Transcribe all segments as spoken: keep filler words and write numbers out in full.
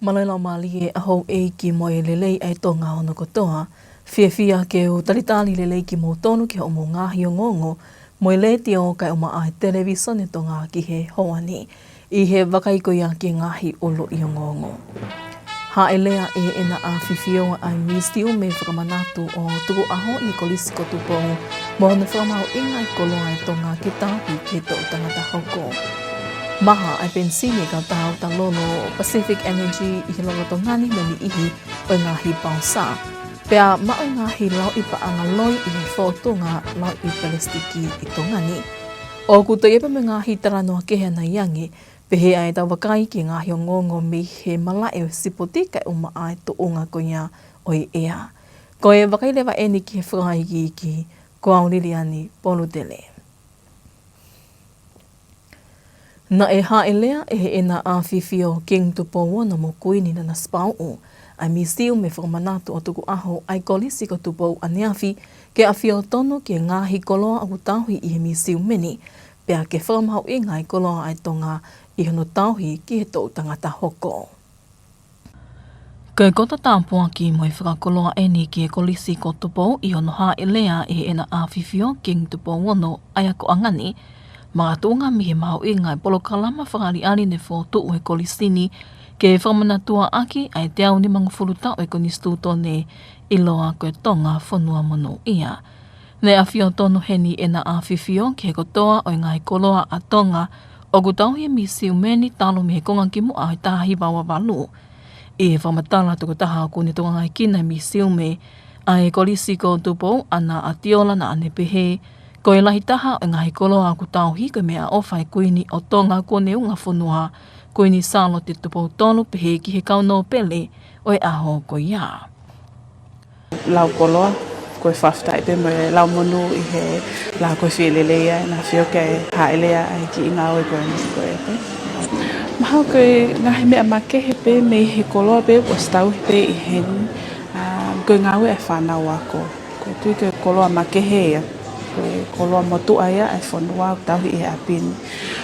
Mālō e laumālie ʻa houʻeiki mo e lelei ʻa e Tonga hono kotoa. Fiefia ke u talitali lelei kimoutolu ki hoʻomou ngaahi ongoongo mo e letiō kae ʻumaʻā e televīsone Tonga ki he houa ni. ʻI he vakai ko ia ki he ngaahi ʻuluʻi ongoongo. Hāʻele ʻe Heʻena ʻAfifio ʻa e Misiume Fakamanatu ʻo Tukuʻaho ʻi he Kolisi ko Tupou mo hono fakamahuʻingaʻi e koloa ʻa e Tonga ke tauhi ki he toʻu tangata hoko. Maha ʻa e penisini ʻa e kautaha ʻuta lolo ʻo Pacific Energy ʻi he lolotonga ni mo e niʻihi ʻo e ngaahi paosa. Pea maʻu e ngaahi lauʻi paʻanga loi ʻi he fōtunga lauʻi pelesitiki ʻi Tonga ni. ʻOku toe ʻi ai pē mo e ngaahi talanoa kehe ʻanai ange, pehē ʻa ʻetau vakai ki he ngaahi ongoongo mei he malaʻe ʻo e sipoti kae ʻumaʻā e tuʻunga ko ia ʻo e ʻea. Ko e vakai leva ʻeni ki he fakaikiiki, ko au Liliani Polutele. Naʻe hāʻele ʻe Heʻena ʻAfifio King Tupou Ono mo Kuini Nanasipauʻu ʻa e Misiume Fakamanatu ʻo Tukuʻaho ʻa e Kolisi ko Tupou ʻaneafi ke ʻafio tonu ki he ngaahi koloa ʻoku tauhi ʻi he misiume ni, pea ke fakamahuʻingaʻi e koloa ʻa e Tonga ʻi hono tauhi ki he toʻu tangata hoko. Ko e koto tāpuaki mo e fakakoloa ʻeni ki he Kolisi ko Tupou ʻi hono hāʻele ʻe Heʻena ʻAfifio King Tupou Ono ʻa e akoʻanga ni, makatuʻunga mei he mahuʻinga e polokalama fakaʻaliʻali ne fokotuʻu ʻe he Kolisi ni ke fakamanatuaʻaki ʻa e teau nimangofulu taʻu ʻo e Konisitūtone ʻiloa ko e Tonga Fonua Monūʻia. Ne ʻafio tonu heni ʻEna ʻAfifio ki he kotoa ʻo e ngaahi koloa ʻa Tonga ʻoku tauhi ʻe he misiume ni talu mei he konga kimuʻa ʻo e taha hiva ua valu. ʻI he fakamatala tokotaha ʻoku ne tokangaekina e misiume ʻa e Kolisi ko Tupou, ʻAna ʻAtiola, naʻa ne pehē, ko e lahi taha ʻo e ngaahi koloa ʻoku tauhi ko e meʻaʻofa ʻa e Kuini ʻo Tonga Kuoneungafonua, Kuini Sālote Tupou Tolu, pehē ki he kau nōpele ʻo e ʻaho ko ia. Lau koloa, ko e fafataʻi pē mo e lau monū ʻi he la ko e fie lelei ʻa ʻEna ʻAfio ke hāʻele ʻa e kiʻi ngāue ko eni ko e pē. Mahalo ko e ngaahi meʻa makehe pē mei he koloa pē ʻoku ʻosi tauhi pē ʻi heni, ʻa, ko e ngāue ʻa e fānau ako. Ko e tui ko e koloa makehe ia, ko e koloa motuʻa ia ʻa e fonua ʻoku tauhi ʻi he ʻapi ni.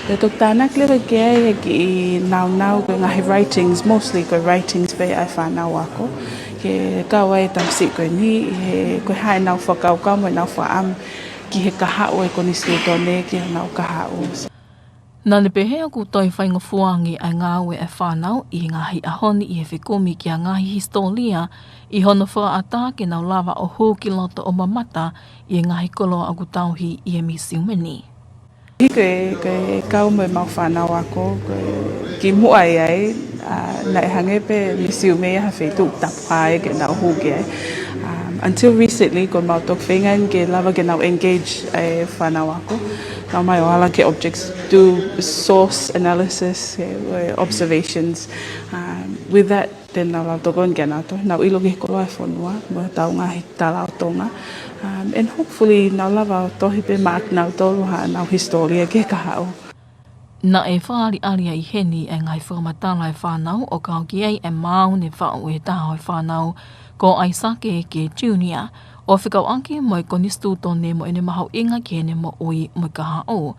Pea toki tānaki leva ki ai e kiʻi naunau ko e ngaahi writings, mostly ko e writings pē ʻa e fānau ako. Ke kau ai e tamasiʻi ko eni, ʻi he ko e hā ʻenau fakakaukau mo ʻenau fakaʻamu ki he kahaʻu ʻo e Konisitūtone, ki honau kahaʻu. Naʻa ne pehē ʻoku toe faingofua ange ʻa e ngāue ʻa e fānau ʻi he ngaahi ʻaho ni ʻi he fekumi ki ha ngaahi hisitōlia ʻi hono fakaʻatā ke nau lava ʻo hū ki loto ʻo mamata ʻi he ngaahi koloa ʻoku tauhi ʻi he misiume ni. Ko e, ko e kau mo ʻemau fānau ako, ko e kimuʻa ʻi ai, ʻa, naʻe hangē pē misiume ia ha feituʻu tapu hā ia ke nau hū ki ai. Um, until recently, ko ʻemau toki feinga eni ke lava ke nau engage e fānau ako. Nau ōmai ʻo ala ki he objects, do source analysis, e, e observations. Um, with that, then nau lava tokoni kia nautolu, nau ʻilo ki he koloa ʻo e fonua, mo ʻetau ngaahi tala ʻo Tonga. Um, and hopefully, nau lava ʻo tohi pē maʻa kinautolu haʻanau hisitōlia ki he kahaʻu. Naʻe fakaʻaliʻali ai heni e ngaahi fakamatala ʻa e fānau ʻo kau ki ai e maau ne faʻu ʻe he taha ʻo e fānau ko ʻAisake Eke Junior, ʻo fekauʻaki mo e Konisitūtone mo ʻene mahuʻinga ki heʻene moʻui mo e kahaʻu.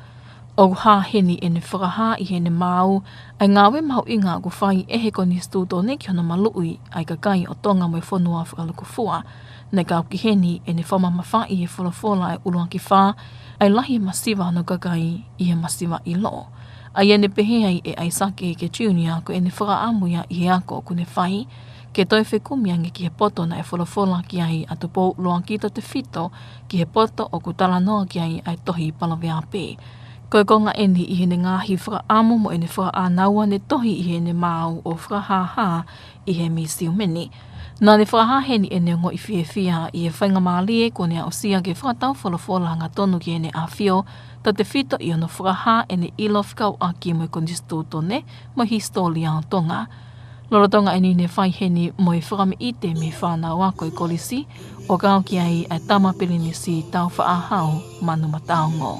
ʻOku hā heni ʻene fakahā ʻi heʻene maau ʻa e ngāue mahuʻinga ʻoku fai ʻe he Konisitūtone ki hono maluʻi ʻa e kakai ʻo Tonga mo e fonua fakalūkufua. Naʻe kau ki heni ʻene fakamamafaʻi ʻi he folofola ʻa e ʻUluaki Fā ʻa e lahi e masiva hono kakai ʻi he masiva ʻilo. ʻA ia ne pehē ai ʻe ʻAisake Eke Junior ko ʻene fakaʻamu ia ʻi he ako ʻoku ne fai, ke toe fekumi ange ki he poto naʻe folofola ki ai ʻa Tupou ʻUluaki Tautefito, ki he poto ʻoku talanoa ki ai ʻa e tohi Paloveape. Ko e konga ʻeni ʻi heʻene ngaahi fakaʻamu mo ʻene fakaʻānaua ne tohi ʻi heʻene maau ʻo fakahāhā ʻi he misiume ni. Naʻa ne fakahā heni ʻene ongoʻi fiefia ʻi he faingamālie kuo ne aʻusia ke fakatau folofola hangatonu ki Heʻene ʻAfio Tautefito ʻi hono fakahā ʻene ʻilo fekauʻaki mo e Konisitūtone mo e hisitōlia ʻo Tonga. Lolotonga ʻeni ne fai heni mo e fakameʻite mei he fānau ako ʻa e kolisi, ʻo kau ki ai ʻa e Tama Pilinisi Tāufaʻāhau Manumataongo.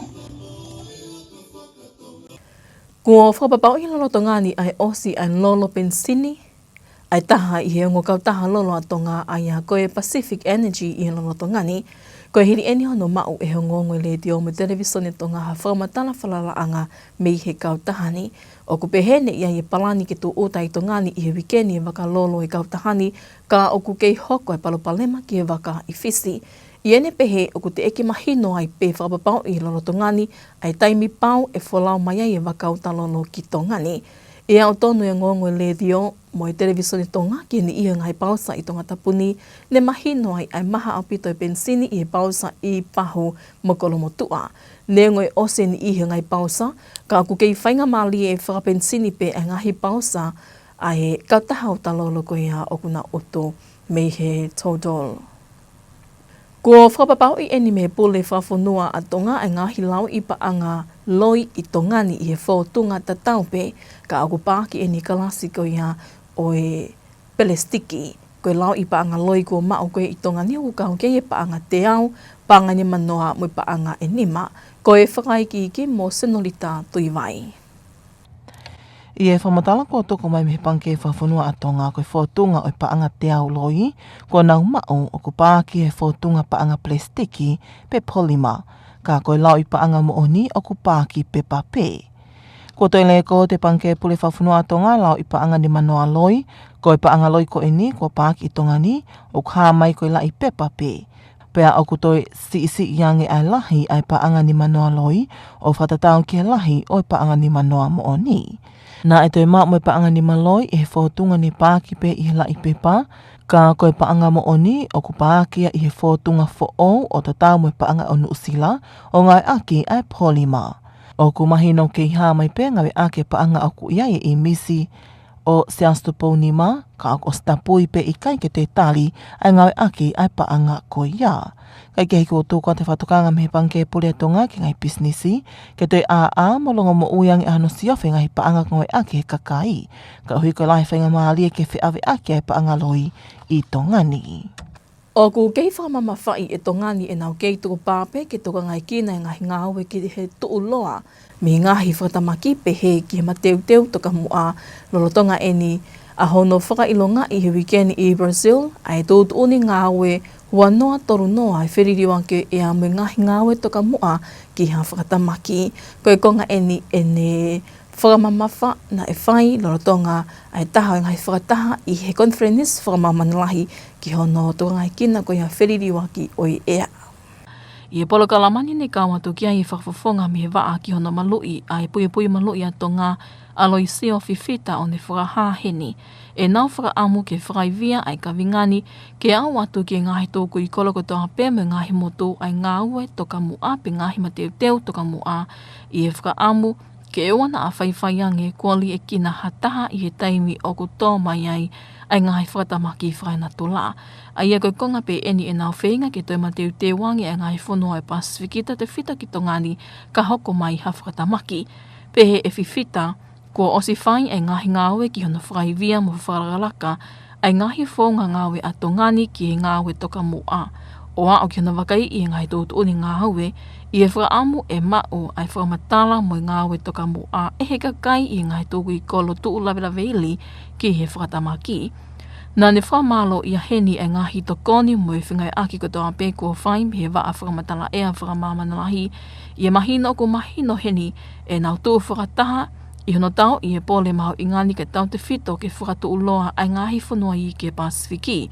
Kuo fakapapauʻi lolotonga ni ʻa e ʻosi ʻa e lolo penisini ʻa e taha ʻi he ongo kautaha lolo ʻa Tonga, ʻa ia ko e Pacific Energy, ʻi he lolotonga ni, Ko e hili ʻeni hono maʻu ʻe he ongoongo letiō mo e televīsone Tonga ha fakamatala falalaʻanga mei he kautaha ni. ʻOku pehē naʻe ʻi ai e palani ke tūʻuta ʻi Tonga ni ʻi he uike ni e vaka lolo e kautaha ni, ka ʻoku kei hoko e palopalema ki he vaka ʻi Fisi. ʻI heʻene pehē ʻoku teʻeki mahino ai pe fakapapauʻi ʻe he lolotonga ni ʻa e taimi pau ʻe folau mai ai e vaka uta lolo ki Tonga ni. ʻI he aʻu tonu e ongoongo letiō mo e televīsone Tonga ki he niʻihi ʻo e ngaahi pausa ʻi Tongatapu ni, ne mahino ai ʻa e maha ʻaupito e penisini ʻi he pausa ʻi Pahu mo Kolomotuʻa. Neongo e ʻosi e niʻihi ʻo e ngaahi pausa, ka ʻoku kei faingamālie e fakapenisini pē ʻa e ngaahi pausa ʻa e kautaha uta lolo ko ia ʻoku na ʻotu mei he Total. Kuo fakapapauʻi ʻeni mei he Pule Fakafonua ʻa Tonga ʻa e ngaahi lauʻi paʻanga loi ʻi Tonga ni ʻi he fōtunga tatau pē, ka ʻoku paaki ʻeni kalasi ko ia ʻo e pelesitiki. Ko e lauʻi paʻanga loi kuo maʻu ko ē ʻi Tonga ni ʻoku kau ki ai e paʻanga teau, paʻanga nimanoa mo e paʻanga ʻe nima. Ko e fakaikiiki mo Senolita Tuivai. ʻI he fakamatala kuo tuku mai mei he Pangikē Fakafonua ʻa Tonga, ko e fōtunga ʻo e paʻanga teau loi kuo nau maʻu ʻoku paaki he fōtunga paʻanga pelesitiki pe polima, ka ko e lauʻi paʻanga moʻoni ʻoku paaki pepa pē. Kuo toe lēkooti ʻe he Pangikē Pule Fakafonua ʻa Tonga e lauʻi paʻanga nimanoa loi, ko e paʻanga loi ko ʻeni kuo paaki ʻi Tonga ni ʻoku hā mai ko e laʻi pepa pē. Pea ʻoku toe siʻisiʻi ange ʻa e lahi ʻa e paʻanga nimanoa loi ʻo fakatatau ki he lahi ʻo e paʻanga nimanoa moʻoni. Naʻe toe maʻu mo e paʻanga nima loi ʻi he fōtunga ne paaki pē ʻi he laʻi pepa, ka ko e paʻanga moʻoni ʻoku paaki ia ʻi he fōtunga foʻou ʻo tatau mo e paʻanga ʻo Nuʻusila ʻo ngāueʻaki ʻa e polima. ʻOku mahino kei hā mai pē ngāueʻaki e paʻanga ʻoku ʻi ai e ʻīmisi ʻo Siaosi Tupou Nima, ka ʻoku ʻosi tapui pē ʻikai ke toe tali ʻa e ngāueʻaki ʻa e paʻanga ko ia. Kae kehe, kuo tuku atu e fakatokanga mei he Pangikē Pule ʻa Tonga ki he ngaahi pisinisi ke toe ʻāʻā mo longomoʻui ange ʻa hono siofi e ngaahi paʻanga ngāueʻaki ʻe he kakai, koeʻuhi ko e lahi e faingamālie ke feʻaveʻaki ʻa e paʻanga loi ʻi Tonga ni. ʻOku kei fakamamafaʻi ʻe Tonga ni ʻenau kei tukupā pē ke tokangaekina e ngaahi ngāue ki he tuʻuloa mei he ngaahi fakatamaki pehē ki he mateuteu tokamuʻa. Lolotonga ʻeni ʻa hono fakaʻilongaʻi he uike ni ʻi Brazil ʻa e tuʻutuʻuni ngāue ua noa tolu noa ʻe feliliuaki ʻe ia mo e ngaahi ngāue tokamuʻa ki ha fakatamaki. Ko e konga ʻeni ʻene fakamamafa naʻe fai lolotonga ʻa e taha ʻo e ngaahi fakataha ʻi he konifelenisi fakamāmani lahi ki hono tokangaekina ko ia e feliliuaki ʻo e ʻea. ʻI he polokalama ni ne kau atu ki ai e fakafofonga mei he vaʻa ki hono maluʻi ʻa e puipui maluʻi ʻa Tonga, Aloisio Fifita, ʻo ne fakahā heni ʻenau fakaʻamu ke fakaivia ʻa e kaveinga ni ke aʻu atu ki he ngaahi tukui kolo kotoa pē mo e ngaahi motu ʻa e ngāue tokamuʻa pe ngaahi mateuteu tokamuʻa, ʻi he fakaʻamu ke ʻoua naʻa faifai ange kuo liʻekina ha taha ʻi he taimi ʻoku tō mai ai ʻa e ngaahi fakatamaki fakaenatula. ʻA ia ko e konga pē ʻeni ʻenau feinga ke toe mateuteu ange ʻa e ngaahi fonua ʻo e Pasifiki tautefito ki Tonga ni ka hoko mai ha fakatamaki. Pehē ʻe Fifita, kuo ʻosi fai ʻa e ngaahi ngāue ki hono fakaivia mo fakalakalaka ʻa e ngaahi founga ngāue ʻa Tonga ni ki he ngāue tokamuʻa, ʻo aʻu ki hono vakaiʻi e ngaahi tuʻutuʻuni ngāue ʻi he fakaʻamu ʻe maʻu ʻa e fakamatala mo e ngāue tokamuʻa ʻe he kakai ʻi he ngaahi tukui kolo tuʻu lavelaveili ki he fakatamaki. Naʻa ne fakamālōʻia heni e ngaahi tokoni mo e fengāueʻaki kotoa pē kuo fai mei he vaʻa fakamatala ʻea fakamāmani lahi, ʻi he mahino ʻoku mahino heni ʻenau tuʻu fakataha ʻi hono tauʻi e pole mahuʻinga ni ke tautefito ke fakatuʻuloa ʻa e ngaahi fonua iiki ʻo e Pasifiki.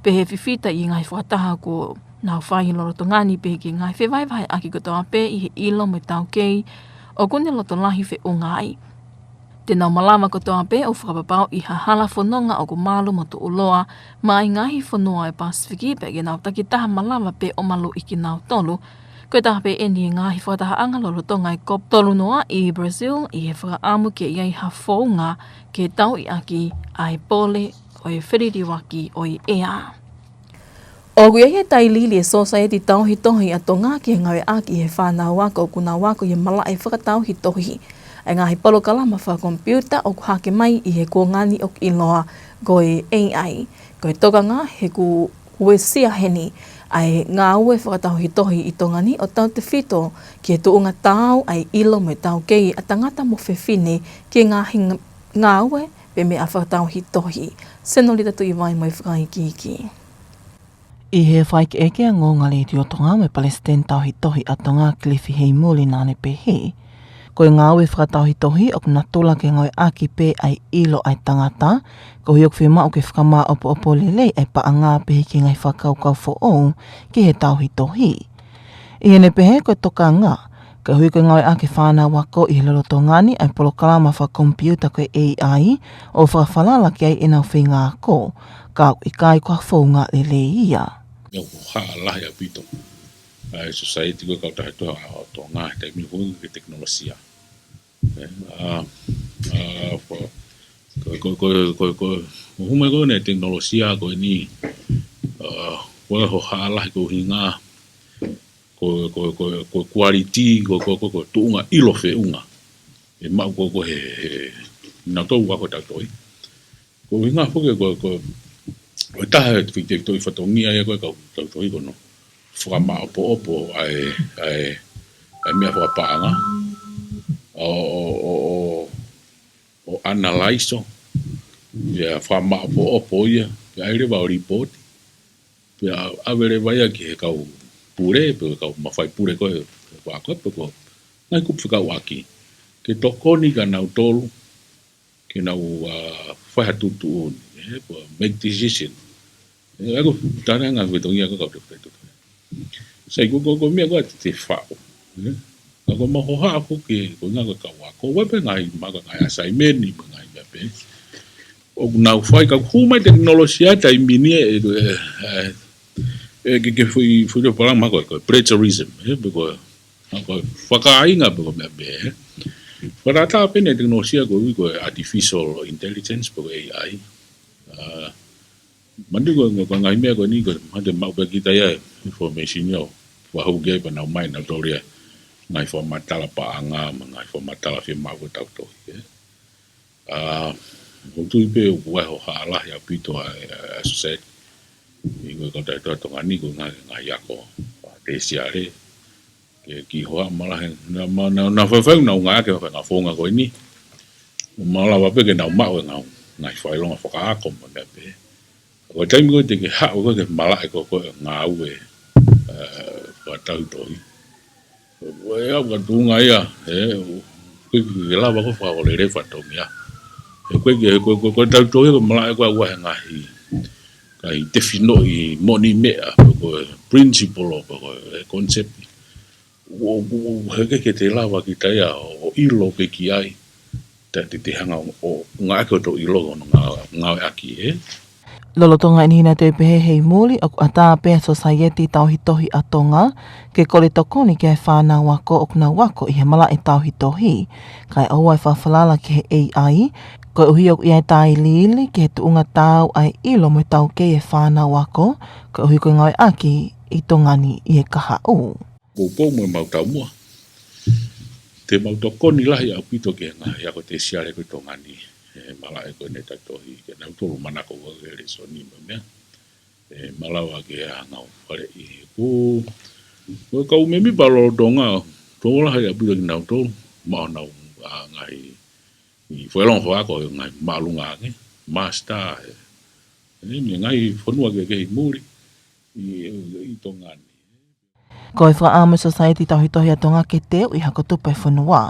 Pehē ʻe Fifita, ʻi he ngaahi fakataha kuo nau fai lolotonga ni pehē ki he ngaahi fevahevaheʻaki kotoa pē ʻi he ʻilo mo e taukei ʻoku ne loto lahi feʻunga ai, te nau malava kotoa pē ʻo fakapapauʻi ha hala fononga ʻoku malu mo tuʻuloa maʻa e ngaahi fonua ʻo e Pasifiki pea ke nau takitaha malava pē ʻo maluʻi kinautolu. Ko e taha pē ʻeni e ngaahi fakatahaʻanga lolotonga e COP tolu noa ʻi Brazil ʻi he fakaʻamu ke ʻi ai ha founga ke tauʻi ʻaki ʻa e pole ʻo e feliliuaki ʻo e ʻea. ʻOku ʻi ai e tailiili e Sosaieti Tauhi Tohi ʻa Tonga ki he ngāueʻaki ʻe he fānau ako ʻoku nau ako ʻi he malaʻe fakatauhi tohi ʻa e ngaahi polokalama fakakomipiuta ʻoku hake mai ʻi he kuonga ni ʻoku ʻiloa ko e A I. Ko e tokanga he kuo uesia heni ʻa e ngāue fakatauhi tohi ʻi Tonga ni ʻo tautefito ki he tuʻunga taau ʻa e ʻilo mo e taukei ʻa tangata mo fefine ki he ngaahi ng-, ngāue pe meʻa fakatauhi tohi. Senolita Tuʻivai mo e fakaikiiki. ʻI he fakaʻekeʻeke ʻa Ngonga Letiō Tonga mo e Palesiteni Tauhitohi ʻa Tonga Kilifi Heimuli naʻa ne pehē, ko e ngāue fakatauhitohi ʻoku natula ke ngāueʻaki pē ʻa e ʻilo ʻa e tangata, koeʻuhi ʻoku fiemaʻu ke fakamāʻopoʻopo lelei ʻa e paʻanga pehē ki he ngaahi fakakaukau foʻou ki he tauhitohi. ʻI heʻene pehē ko e tokanga, koeʻuhi ko e ngāueʻaki e fānau ako ʻi he lolotonga ni ʻa e polokalama fakakomipiuta ko e A I ʻo fakafalala ki ai ʻenau feinga ako, ka ʻoku ʻikai ko ha founga lelei ia. ʻOku hala lahi ʻaupito ʻa e society ko e kautaha ʻa Tonga he taimi ni ʻoku ʻuhinga ki he tekinolosia. ʻE, ʻa, ʻa, ko, ko, ko, ko, ko, ko, ko, hū mai ko eni e tekinolosia ko eni, ʻa, ko e hohaʻa lahi ko e ʻuhinga, ko, ko, ko, ko e quality, ko, ko, ko, ko e tuʻunga ʻilo feʻunga ʻe maʻu ko, ko he, he, nautolu ako tauhitohi. Ko e ʻuhinga foki ko, ko, ko e taha e tefitoʻi fatongia ia ko e kau tauhitohi ko hono fakamāʻopoʻopo ʻa e, ʻa e, ʻa e meʻa fakapaʻanga. ʻO, ʻo, ʻo, ʻo, ʻo analyze ʻo, ia fakamāʻopoʻopo ia, pea ʻai leva ʻo lipooti. Pea ʻave leva ia ki he kau pule, pe ko e kau mafai pule ko ē, pe ko e ako, pe ko e ngaahi kupu fekauʻaki. Ke tokoni kia nautolu, ke nau, ʻa, fai ha tuʻutuʻuni, ē, pe ko e make decision. ʻE, ʻa ia ko e tala ʻa e ngaahi fatongia ko e kau tauhitohi. Sai, ko, ko, ko e meʻa ko ē te, te faʻu, ē? Ka ko e mau hohaʻa foki, ko e ʻuhinga ko e kau ako, ʻoku ʻi ai pē ngaahi, mahalo ko e ngaahi assignment, mo e ngaahi meʻa pē ʻoku nau fai, ka hū mai tekinolosia he taimi ni ē, ē, ē, ē, ke, ke fui, fui ʻo palama ko e, ko e plagiarism, ē, pe ko e, ko e fakaʻainga pe ko e meʻa pē, ē. Fakatātā pē eni e tekinolosia koeʻuhi ko e artificial intelligence, pe ko e A I. ʻA, manatuʻi ko, ko e ngaahi meʻa ko eni ko e, mahalo te maʻu pē kita ia e information ʻo fakahū ki ai pea nau ʻomai nautolu ia e ngaahi fakamatala paʻanga, mo e ngaahi fakamatala fiemaʻu ko e tauhitohi, ē. ʻA, ʻoku ou tui pē ʻoku ʻi ai e hohaʻa lahi ʻaupito ʻa e, ʻa e society ʻi he kautaha ʻa Tonga ni ko e ngaahi, ngaahi ako, ʻa, tēsiale, ke kiʻi hohaʻa malahi, naʻa, ma, naʻa, naʻa faifai, naʻa ngāueʻaki e faʻahinga founga ko eni. ʻO malava pē ke nau maʻu e ngaahi, ngaahi fakaʻilonga fakaako mo e meʻa pē. Ko e taimi ko ē te ke haʻu ko ē ke malaʻe ko ē ko e ngāue, ē, fakatauhitohi. ʻOku ʻi ai e ʻaonga ia, ē, ʻoku ʻikai ke lava ko ē fakaʻofoʻofa e fatongia. He ko e, he ko e, ko e, ko e tauhitohi ko e malaʻe ko ē ʻa e ngaahi, ngaahi tefitoʻi moʻoni meʻa, pe ko e principle, pe ko e concept. ʻO, ʻo, ʻo, he ʻikai ke te lava kita ia ʻo, ʻo ʻilo pē ki ai. Te, te, te hanga ʻo, ʻo ngāueʻaki hoto ʻilo ʻo ngā, ngāueʻaki, ē? Lolotonga ʻene hina atu e pehē Heimuli, ʻoku ʻatā pē ʻa e Sosaieti Tauhitohi ʻa Tonga ke kole tokoni ki he fānau ako ʻoku nau ako ʻi he malaʻe tauhitohi, kae ʻoua ʻe fakafalala ki he A I, koeʻuhi ʻoku ʻi ai e tāiliili ki he tuʻunga taau ʻa e ʻilo mo e taukei e fānau ako, koeʻuhi ko e ngāueʻaki ʻi Tonga ni ʻi he kahaʻu. Poupou mo e mau taumuʻa. Te mau tokoni lahi ʻaupito ki he ngaahi ako tēsiale ko ē ʻi Tonga ni. ʻE, malaʻe ko eni tauhitohi, ke nau tolu manako ko ē ki he lēsoni mo e meʻa. ʻE, malava ke ʻi ai ha ngāue faleʻi. Ko, ko e kau mēmipa lolotonga, tokolahi ʻaupito kinautolu, maʻu honau, ʻa, ngaahi, ʻi he fakaʻilonga fakaako, ngaahi māʻolunga ange, master, ē. ʻE, mei he ngaahi fonua kehekehe ʻi muli, ʻi, ʻi Tonga ni. Ko e fakaʻamu ʻa e Sosaieti Tauhitohi ʻa Tonga ke teuʻi ha kau tupu ʻa e fonua,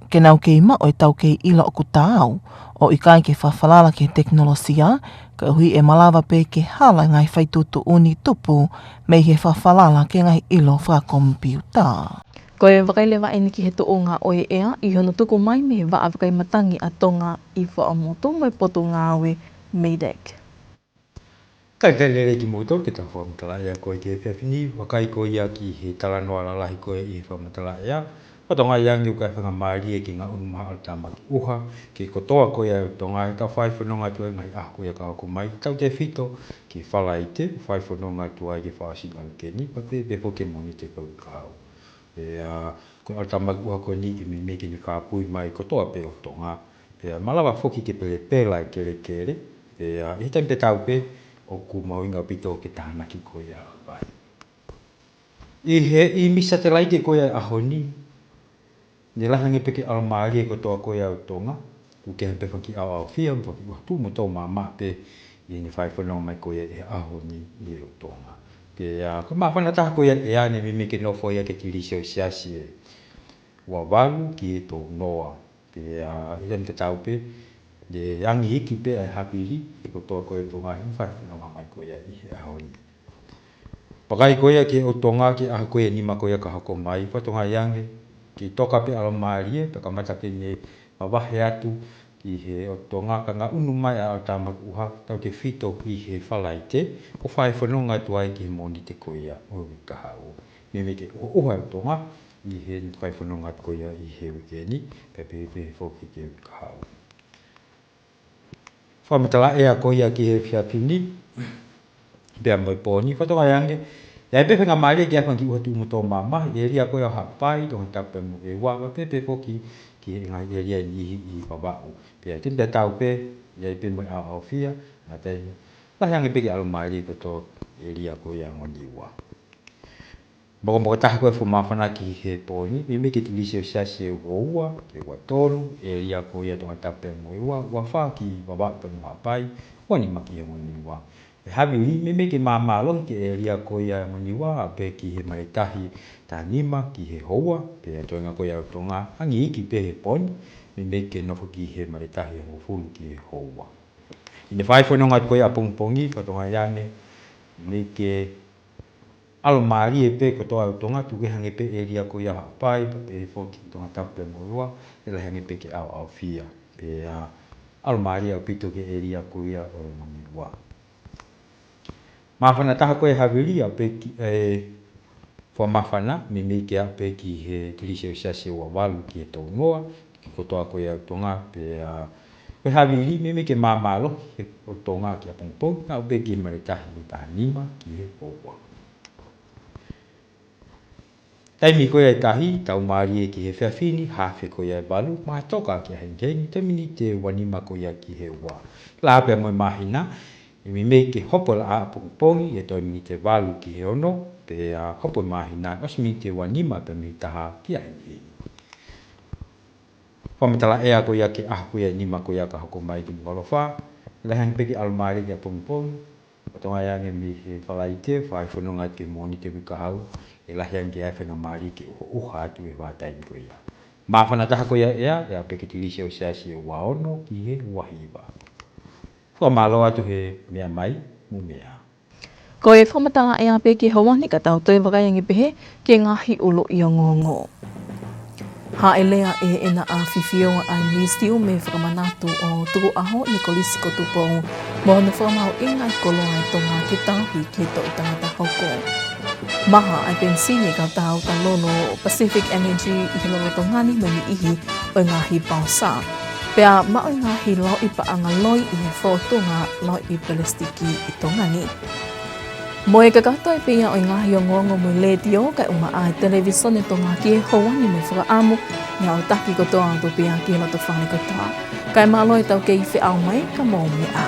ke nau kei maʻu e taukei ʻilo ʻoku taau, ʻo ʻikai ke fakafalala ki he tekinolosia, koeʻuhi ʻe malava pē ke hala e ngaahi faituʻutuʻuni tupu mei he fakafalala ki he ngaahi ʻilo fakakomipiuta. Ko e vakai leva eni ki he tuʻunga ʻo e ʻea ʻi hono tuku mai mei he Vaʻa Vakai Matangi ʻa Tonga ʻi Fuaʻamotu mo e Potungāue MEIDECC. Talitali lelei kimoutolu ke tau fakamatala ʻea ko ē ki he efiafi ni, vakai ko ia ki he talanoa lalahi ko ē ʻi he fakamatala ʻea. Fatongia ange ʻoku ʻi ai e faingamālie ke ngaʻunu maʻa ʻAlutāmaki ʻUha ki he kotoa ko ia ʻo Tonga, ʻi heʻetau fai fononga atu ʻi he ngaahi ʻaho ko ia ka hoko mai, tautefito ki he Falaite, fai fononga atu ai ki he Fakaʻosinga ʻo e uike ni, pea pehē pē foki ki he Mōnite ki he uike kahaʻu. ʻE, ʻa, ko e ʻAlutāmaki ʻUha ko eni ʻe meimei ke ne kāpui mai kotoa pē ʻo Tonga. ʻE, ʻa, malava foki ke pelepela e kelekele. ʻE, ʻa, ʻi he taimi tatau pē, ʻoku mahuʻinga ʻaupito ke tānaki ko ia ʻa e vai. ʻI he, ʻi he misi satelaite ko ia ʻo e ʻaho ni, ne lahi ange pē ki he alomālie kotoa ko ia ʻo Tonga, ʻoku kei hangē pē fanga kiʻi ʻaoʻaofia, mo e fanga kiʻi ʻuha tuʻu mo tō maʻamaʻa pē ʻi heʻene fai fononga mai ko ia ʻi he ʻaho ni ʻi he ʻo Tonga. Pea ko e māfana taha ko ia ʻEa naʻe meimei ke nofo ia ki he kilisi ʻo e siasi ʻe ua valu ki he tolu noa. Pea ʻi he taimi tatau pē, naʻe angi iiki pē ʻa e havili ʻi he kotoa ko ē ʻo Tonga he fai fononga mai ko ia ʻi he ʻaho ni. Vakai ko ia ki he ʻOtu Tonga ki he ʻaho ko ia ʻe nima ko ia ka hoko mai, fakatokangaʻi ange ke toka pē ʻalomālie, pea kamata pē mei he mavahe atu ki he ʻOtu Tonga ka ngaʻunu mai ʻa e ʻaho tāmateʻi ʻuha, tautefito ki he Falaite, ʻo fai fononga atu ai ki he Mōnite ko ia ʻo e uike kahaʻu. Meimei ke ʻuha ʻa e ʻOtu Tonga ʻi he fai fononga atu ko ia ʻi he uike ni, pea pehē pē foki ki he uike kahaʻu. Fakamatala ʻea ko ia ki he efiafi ni, pea mo e pō ni, fakatokangaʻi ange ʻe ʻi ai pē faingamālie ke ʻai ha kiʻi ʻuha tuʻumotu mamahi ʻi he ʻēlia ko ia ʻo Haʻapai, Tongatapu pea mo ʻEua, pea pehē pē foki ki he ngaahi ʻēlia ʻe niʻihi ʻi Vavaʻu. Pea taimi tatau pē, ʻe ʻi ai pē mo e ʻaoʻaofia, ʻa ia ʻe lahi ange pē ke ʻalomālie kotoa ʻēlia ko ia ʻo Niua. Mokomoko taha ko e fuʻu māfana ki he pō ni, meimei ki he kilisi ʻo e siasi ʻe ua ua, ki he ua tolu, ʻēlia ko ia Tongatapu pea mo ʻEua, ua fā ki Vavaʻu pea mo Haʻapai, ua nima ki he Niua. ʻE havili, meimei ke māmālohi ki he ʻēlia ko ia ʻo Niua, ʻo aʻu pē ki he Maletahi, taha nima ki he houa, pea toenga ko ia ʻo Tonga, angi iiki pē he pō ni, meimei ke nofo ki he Maletahi hongofulu ki he houa. ʻI he fai fononga ko ia ʻapongipongi, fakatokangaʻi ange, meimei ke ʻalomālie pē kotoa ʻo Tonga, tuku kehe ange pē ʻēlia ko ia ʻo Haʻapai, pea pehē foki Tongatapu pea mo ʻEua, ʻe lahi ange pē ke ʻaoʻaofia. Pea ʻalomālie ʻaupito ki he ʻēlia ko ia ʻo Niua. Māfana taha ko e havili ʻo aʻu pē ki, ʻe, fuʻu māfana, meimei ke aʻu pē ki he kilisi ʻo e siasi ʻe ua valu ki he tolu noa, ki he kotoa ko ia ʻo Tonga, pea ko e havili, meimei ke māmālohi he ʻOtu Tonga ki ʻapongipongi, ʻo aʻu pē ki he Maletahi taha nima ki he houa. Taimi ko ia ʻe tahi, tau mālie ki he efiafi ni, hafe ko ia ʻe valu, maʻa toka ki ʻahengihengi, taimi ni ʻe ua nima ko ia ki he ua. Lā pea mo e māhina, ʻe meimei ke hopo laʻā ʻapongipongi, ʻi he taimi ni ʻe valu ki he ono, pea hopo e māhina, ʻosi miniti ʻe ua nima pea mei he taha ki ʻahengihengi. Fakamatala ʻea ko ia ki he ʻaho ko ia ʻe nima ko ia ka hoko mai ki Nukuʻalofa, ʻe lahi ange pē ke ʻalomālie ki ʻapongipongi, fakatokangaʻi ange mei he Falaite, fai fononga ki he Mōnite uike kahaʻu, ʻe lahi ange ke ʻai faingamālie ke ʻuha, ʻuha atu he vahaʻa taimi ko ia. Māfana taha ko ia ʻEa, ʻe aʻu pē ki he kilisi ʻo e siasi ʻe ua ono ki he ua hiva. Fakamālō atu he meʻa mai, mou meʻa ā. Ko e fakamatala ʻea pē ki he houa ni ka tau toe vakai ange pehē ki he ngaahi ʻuluʻi ongoongo. Hāʻele ʻa ʻEna ʻAfifio ʻa e Misiume Fakamanatu ʻo Tukuʻaho ʻi he Kolisi ko Tupou mo hono fakamahuʻingaʻi e koloa ʻa Tonga ke tauhi ki he Toʻu Tangata Hoko. Maha ʻa e penisini ʻa e kautaha ʻuta lolo ʻo Pacific Energy ʻi he lolotonga ni mo e niʻihi ʻo e ngaahi paosa. Pea maʻu e ngaahi lauʻi paʻanga loi ʻi he fōtunga lauʻi pelesitiki ʻi Tonga ni. Mo e kakato ē pē ia ʻo e ngaahi ongoongo mei he Letiō kae ʻumaʻā e Televīsone Tonga ki he houa ni mo e fakaʻamu, naʻa tau taki kotoa atu pē ia ki he lotofale kotoa. Kae mālō e tau kei feʻao mai, ka mou meʻa ā.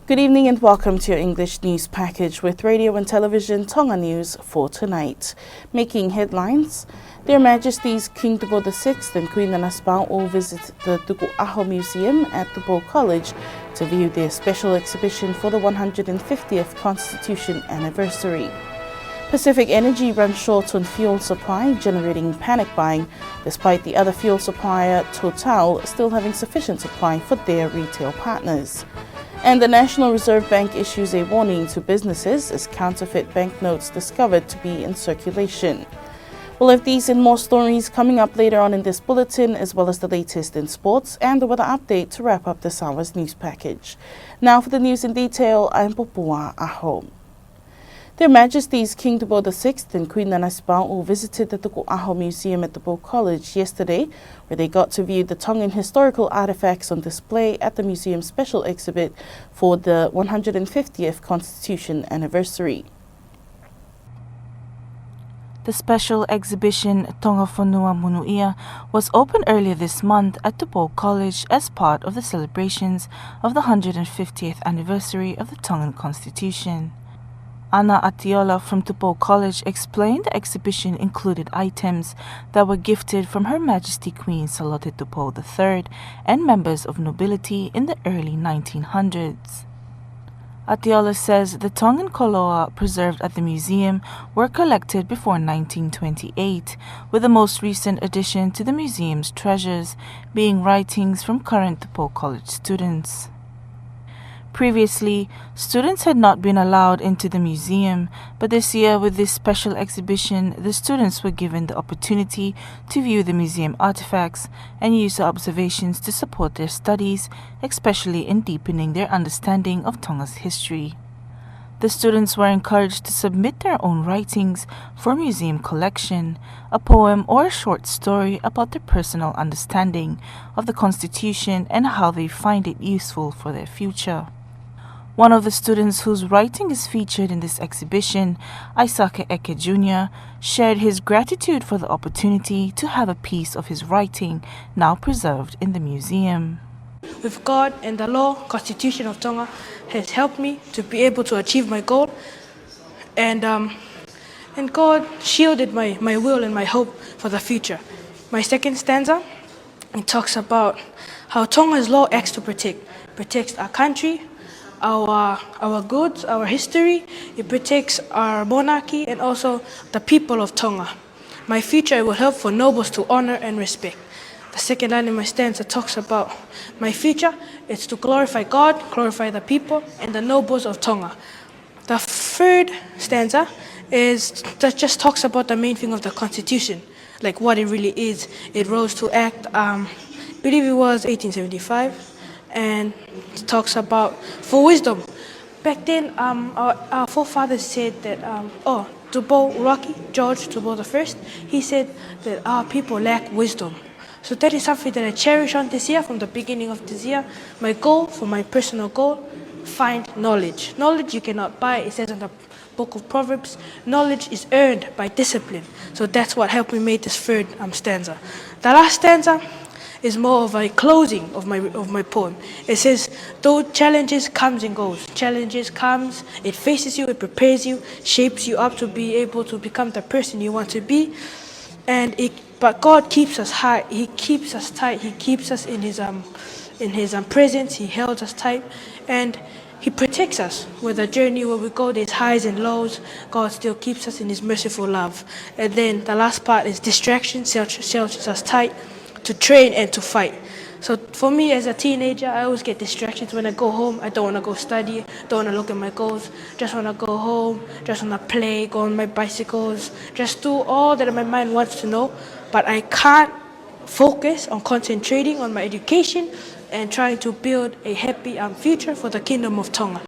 Good evening and welcome to your English news package with Radio and Television Tonga News for tonight. Making headlines, Their Majesties King Tupou the sixth and Queen Nanasipauʻu visit the Tukuʻaho Museum at Tupou College to view their special exhibition for the one hundred and fiftieth Constitution anniversary. Pacific Energy runs short on fuel supply, generating panic buying, despite the other fuel supplier, Total, still having sufficient supply for their retail partners. And the National Reserve Bank issues a warning to businesses as counterfeit banknotes discovered to be in circulation. We'll have these and more stories coming up later on in this bulletin, as well as the latest in sports and the weather update to wrap up this hour's news package. Now for the news in detail, I'm Popua ʻAho. Their Majesties King Tupou the sixth and Queen Nanasipauʻu visited the Tukuʻaho Museum at Tupou College yesterday, where they got to view the Tongan historical artifacts on display at the museum's special exhibit for the one hundred and fiftieth Constitution anniversary. The special exhibition Tonga Fonua Monūʻia was opened earlier this month at Tupou College as part of the celebrations of the hundred and fiftieth anniversary of the Tongan Constitution. Ana Atiola from Tupou College explained the exhibition included items that were gifted from Her Majesty Queen Salote Tupou the third and members of nobility in the early nineteen hundreds. Atiola says the Tongan koloa preserved at the museum were collected before nineteen twenty-eight, with the most recent addition to the museum's treasures being writings from current Tupou College students. Previously, students had not been allowed into the museum, but this year, with this special exhibition, the students were given the opportunity to view the museum artifacts and use the observations to support their studies, especially in deepening their understanding of Tonga's history. The students were encouraged to submit their own writings for a museum collection, a poem or a short story about their personal understanding of the Constitution and how they find it useful for their future. One of the students whose writing is featured in this exhibition, Aisake Eke Junior, shared his gratitude for the opportunity to have a piece of his writing now preserved in the museum. With God and the law, Constitution of Tonga has helped me to be able to achieve my goal, and, um, and God shielded my, my will and my hope for the future. My second stanza, it talks about how Tonga's law acts to protect, protects our country, our, our goods, our history. It protects our monarchy and also the people of Tonga. My future, it will help for nobles to honor and respect. The second line in my stanza talks about my future is to glorify God, glorify the people, and the nobles of Tonga. The third stanza is that just talks about the main thing of the Constitution, like what it really is. It rose to act, um, I believe it was eighteen seventy-five, and it talks about for wisdom. Back then, um, our, our forefathers said that, um, oh, Tupou Uluaki, George Tupou the first, he said that our people lack wisdom. So that is something that I cherish on this year, from the beginning of this year. My goal, for my personal goal, find knowledge. Knowledge you cannot buy, it says in the book of Proverbs, knowledge is earned by discipline. So that's what helped me make this third, um, stanza. The last stanza is more of a closing of my, of my poem. It says, though challenges comes and goes, challenges comes, it faces you, it prepares you, shapes you up to be able to become the person you want to be. And it, but God keeps us high. He keeps us tight. He keeps us in His, um, in His, um, presence. He held us tight, and He protects us. With the journey where we go, there's highs and lows. God still keeps us in His merciful love. And then the last part is distraction shelter-, shelters us tight to train and to fight. So for me as a teenager, I always get distractions when I go home. I don't wanna go study, don't wanna look at my goals. Just wanna go home, just wanna play, go on my bicycles, just do all that my mind wants to know. But I can't focus on concentrating on my education and trying to build a happy, um, future for the Kingdom of Tonga.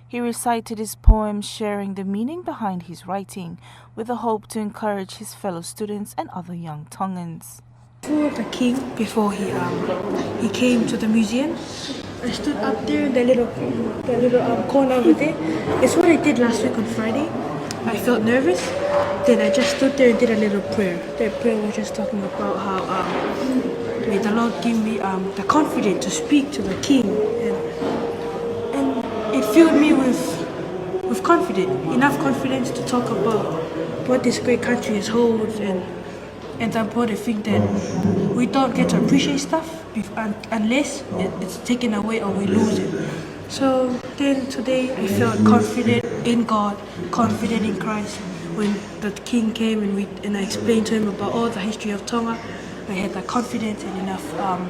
He recited his poem, sharing the meaning behind his writing, with the hope to encourage his fellow students and other young Tongans. For the king, before he, um, he came to the museum, I stood up there in the little, the little, um, corner over there. It's what I did last week on Friday. I felt nervous. Then I just stood there and did a little prayer. That prayer was just talking about how, um, may the Lord give me, um, the confidence to speak to the king. And, and it filled me with, with confidence, enough confidence to talk about what this great country holds and, and the important thing that we don't get to appreciate stuff bef-, un-, unless it, it's taken away or we lose it. So then today I felt confident in God, confident in Christ. When the king came and we, and I explained to him about all the history of Tonga, I had the confidence and enough, um,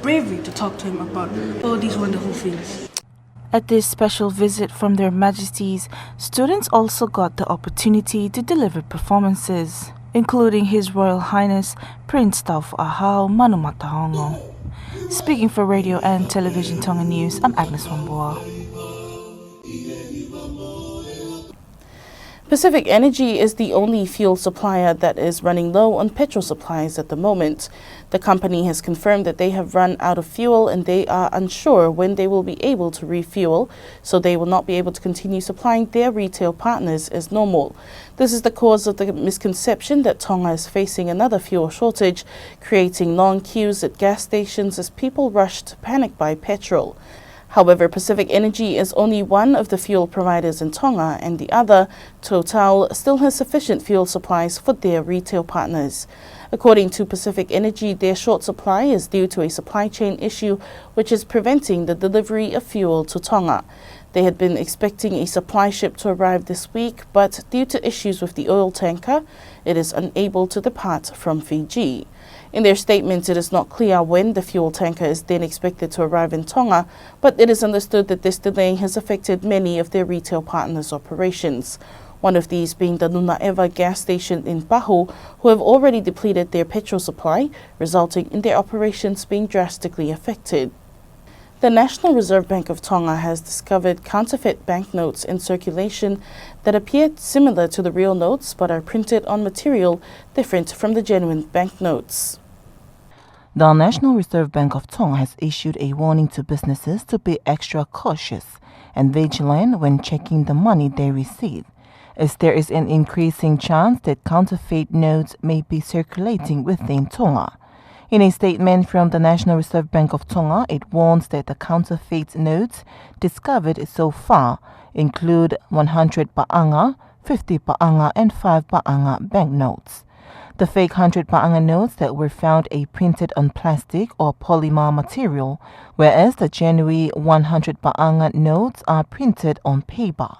bravery to talk to him about all these wonderful things. At this special visit from Their Majesties, students also got the opportunity to deliver performances, including His Royal Highness Prince Tāufaʻāhau Manumataongo. Speaking for Radio and Television Tonga News, I'm Agnes Wambua. Pacific Energy is the only fuel supplier that is running low on petrol supplies at the moment. The company has confirmed that they have run out of fuel and they are unsure when they will be able to refuel, so they will not be able to continue supplying their retail partners as normal. This is the cause of the misconception that Tonga is facing another fuel shortage, creating long queues at gas stations as people rush to panic buy petrol. However, Pacific Energy is only one of the fuel providers in Tonga, and the other, Total, still has sufficient fuel supplies for their retail partners. According to Pacific Energy, their short supply is due to a supply chain issue which is preventing the delivery of fuel to Tonga. They had been expecting a supply ship to arrive this week, but due to issues with the oil tanker, it is unable to depart from Fiji. In their statement, it is not clear when the fuel tanker is then expected to arrive in Tonga, but it is understood that this delay has affected many of their retail partners' operations, one of these being the Nunaeva gas station in Pahu, who have already depleted their petrol supply, resulting in their operations being drastically affected. The National Reserve Bank of Tonga has discovered counterfeit banknotes in circulation that appear similar to the real notes but are printed on material different from the genuine banknotes. The National Reserve Bank of Tonga has issued a warning to businesses to be extra cautious and vigilant when checking the money they receive, as there is an increasing chance that counterfeit notes may be circulating within Tonga. In a statement from the National Reserve Bank of Tonga, it warns that the counterfeit notes discovered so far include one hundred paʻanga, fifty paʻanga, and five paʻanga banknotes. The fake hundred paʻanga notes that were found are printed on plastic or polymer material, whereas the genuine one hundred paʻanga notes are printed on paper.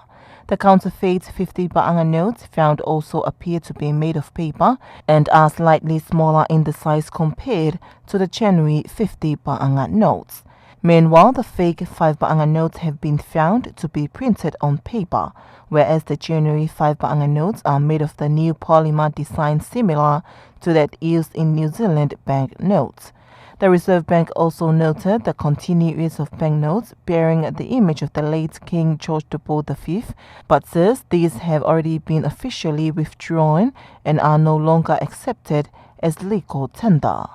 The counterfeit fifty paʻanga notes found also appear to be made of paper and are slightly smaller in the size compared to the genuine fifty paʻanga notes. Meanwhile, the fake five paʻanga notes have been found to be printed on paper, whereas the genuine five paʻanga notes are made of the new polymer design similar to that used in New Zealand bank notes. The Reserve Bank also noted the continued use of banknotes bearing the image of the late King George the Bull the fifth, but says these have already been officially withdrawn and are no longer accepted as legal tender.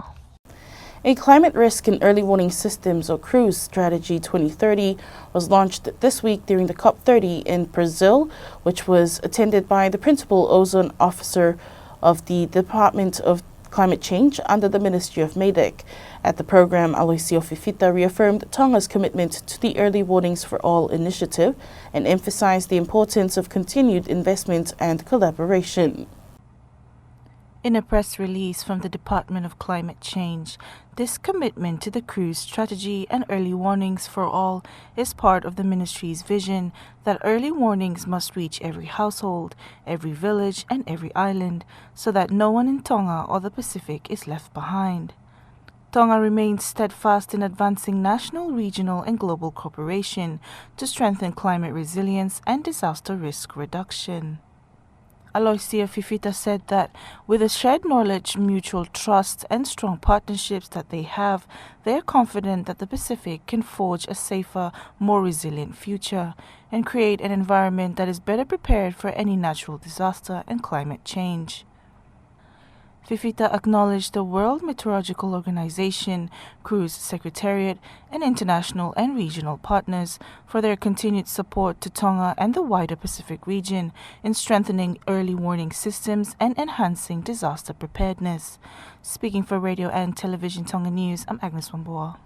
A climate risk and early warning systems, or CREWS, strategy twenty thirty was launched this week during the COP thirty in Brazil, which was attended by the principal ozone officer of the Department of Climate Change under the Ministry of MEDEC. At the program, Aloisio Fifita reaffirmed Tonga's commitment to the Early Warnings for All initiative and emphasized the importance of continued investment and collaboration. In a press release from the Department of Climate Change, this commitment to the CREWS strategy and early warnings for all is part of the ministry's vision that early warnings must reach every household, every village, and every island, so that no one in Tonga or the Pacific is left behind. Tonga remains steadfast in advancing national, regional, and global cooperation to strengthen climate resilience and disaster risk reduction. Aloisio Fifita said that with a shared knowledge, mutual trust, and strong partnerships that they have, they are confident that the Pacific can forge a safer, more resilient future and create an environment that is better prepared for any natural disaster and climate change. Fifita acknowledged the World Meteorological Organization, CREWS Secretariat, and international and regional partners for their continued support to Tonga and the wider Pacific region in strengthening early warning systems and enhancing disaster preparedness. Speaking for Radio and Television Tonga News, I'm Agnes Wambua.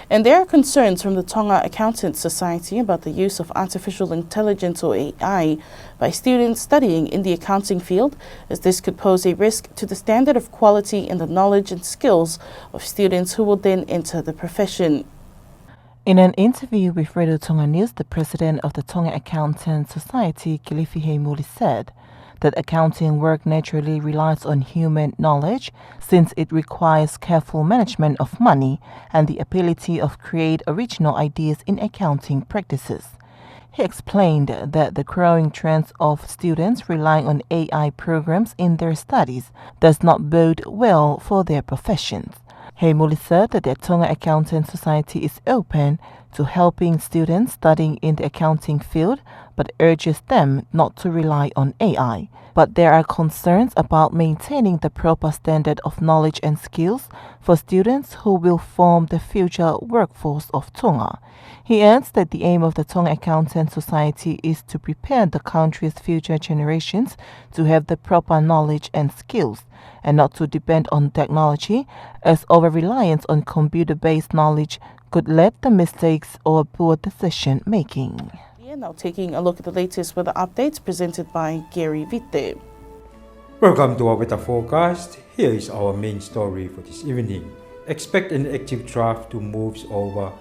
And there are concerns from the Tonga Accountants Society about the use of artificial intelligence, or A I, by students studying in the accounting field, as this could pose a risk to the standard of quality and the knowledge and skills of students who will then enter the profession. In an interview with Radio Tonga News, the president of the Tonga Accountants Society, Kilifi Heimuli, said that accounting work naturally relies on human knowledge, since it requires careful management of money and the ability of create original ideas in accounting practices. He explained that the growing trends of students relying on A I programs in their studies does not bode well for their professions. Heimuli said that the Tonga Accountant Society is open to helping students studying in the accounting field, but urges them not to rely on A I. but there are concerns about maintaining the proper standard of knowledge and skills for students who will form the future workforce of Tonga. He adds that the aim of the Tonga Accountant Society is to prepare the country's future generations to have the proper knowledge and skills and not to depend on technology, as over-reliance on computer-based knowledge could lead to mistakes or poor decision-making. Here now, taking a look at the latest weather updates presented by Gary Vite. Welcome to our weather forecast. Here is our main story for this evening. Expect an active trough to move over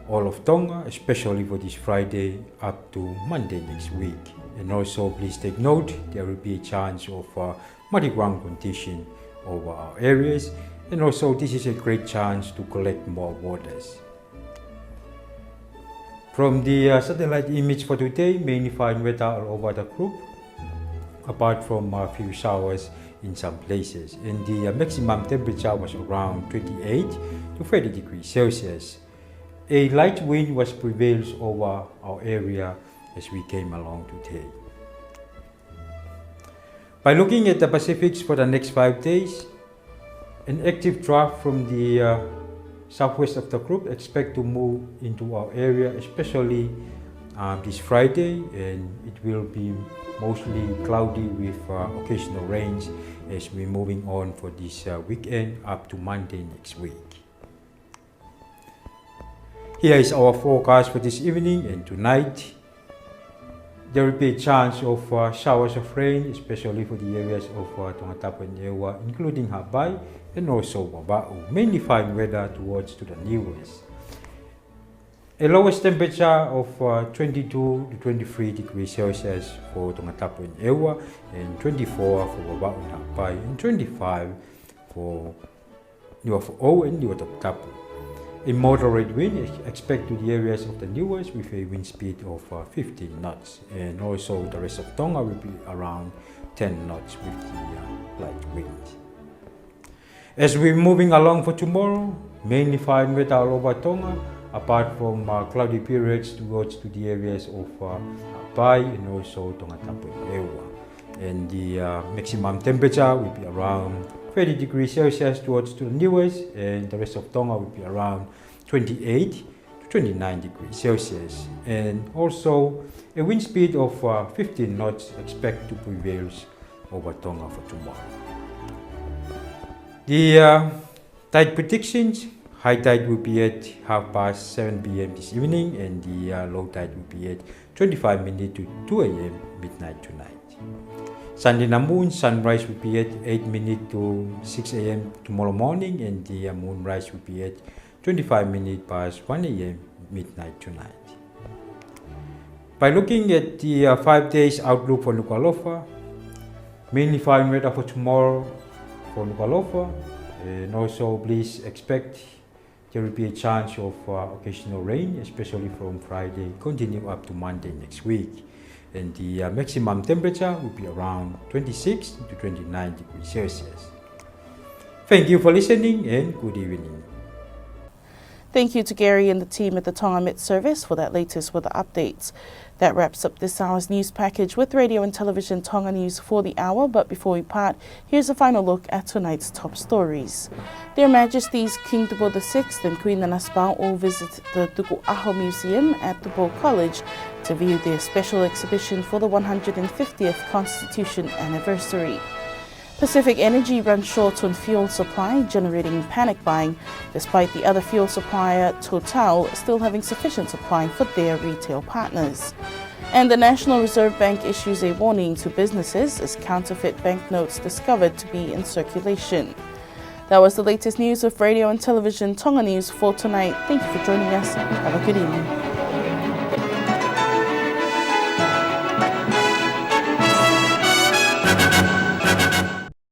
all of Tonga, especially for this Friday up to Monday next week. And also, please take note, there will be a chance of, uh, muddy ground condition over our areas. And also, this is a great chance to collect more waters. From the, uh, satellite image for today, mainly fine weather all over the group, apart from a few showers in some places. And the, uh, maximum temperature was around twenty-eight to thirty degrees Celsius. A light wind was prevails over our area as we came along today. By looking at the Pacifics for the next five days, an active trough from the, uh, southwest of the group expect to move into our area, especially, uh, this Friday, and it will be mostly cloudy with, uh, occasional rains as we're moving on for this, uh, weekend up to Monday next week. Here is our forecast for this evening and tonight. There will be a chance of, uh, showers of rain, especially for the areas of, uh, Tongatapu and ʻEua, including Haʻapai and also Vavaʻu. Mainly fine weather towards to the Niuas. A lowest temperature of, uh, twenty-two to twenty-three degrees Celsius for Tongatapu and ʻEua, and twenty-four for Vavaʻu and Haʻapai, and twenty-five for Niuafoʻou and Niuatoputapu. A moderate wind is expected to the areas of the Niuas with a wind speed of, uh, fifteen knots, and also the rest of Tonga will be around ten knots with the, uh, light wind. As we're moving along for tomorrow, mainly fine weather all over Tonga, apart from, uh, cloudy periods towards to the areas of, uh, Haʻapai and also Tongatapu and ʻEua. And the, uh, maximum temperature will be around thirty degrees Celsius towards to the Niuas, and the rest of Tonga will be around twenty-eight to twenty-nine degrees Celsius. And also, a wind speed of, uh, fifteen knots expect to prevail over Tonga for tomorrow. The, uh, tide predictions, high tide will be at half past seven P M this evening, and the, uh, low tide will be at twenty-five minutes to two A M midnight tonight. Sun and moon, sunrise will be at eight minutes to six A M tomorrow morning, and the, uh, moonrise will be at twenty-five minutes past one A M midnight tonight. By looking at the, uh, five days outlook for Nukuʻalofa, mainly fine weather for tomorrow for Nukuʻalofa, and also please expect there will be a chance of, uh, occasional rain, especially from Friday, continue up to Monday next week. And the, uh, maximum temperature will be around twenty-six to twenty-nine degrees Celsius. Thank you for listening and good evening. Thank you to Gary and the team at the Tonga Met Service for that latest weather update. That wraps up this hour's news package with Radio and Television Tonga News for the hour, but before we part, here's a final look at tonight's top stories. Their Majesties King Tupou the sixth and Queen Nanasipauʻu visit the Tukuʻaho Museum at Tupou College to view their special exhibition for the one hundred fiftieth Constitution anniversary. Pacific Energy runs short on fuel supply, generating panic buying, despite the other fuel supplier, Total, still having sufficient supply for their retail partners. And the National Reserve Bank issues a warning to businesses as counterfeit banknotes discovered to be in circulation. That was the latest news of Radio and Television Tonga News for tonight. Thank you for joining us. Have a good evening.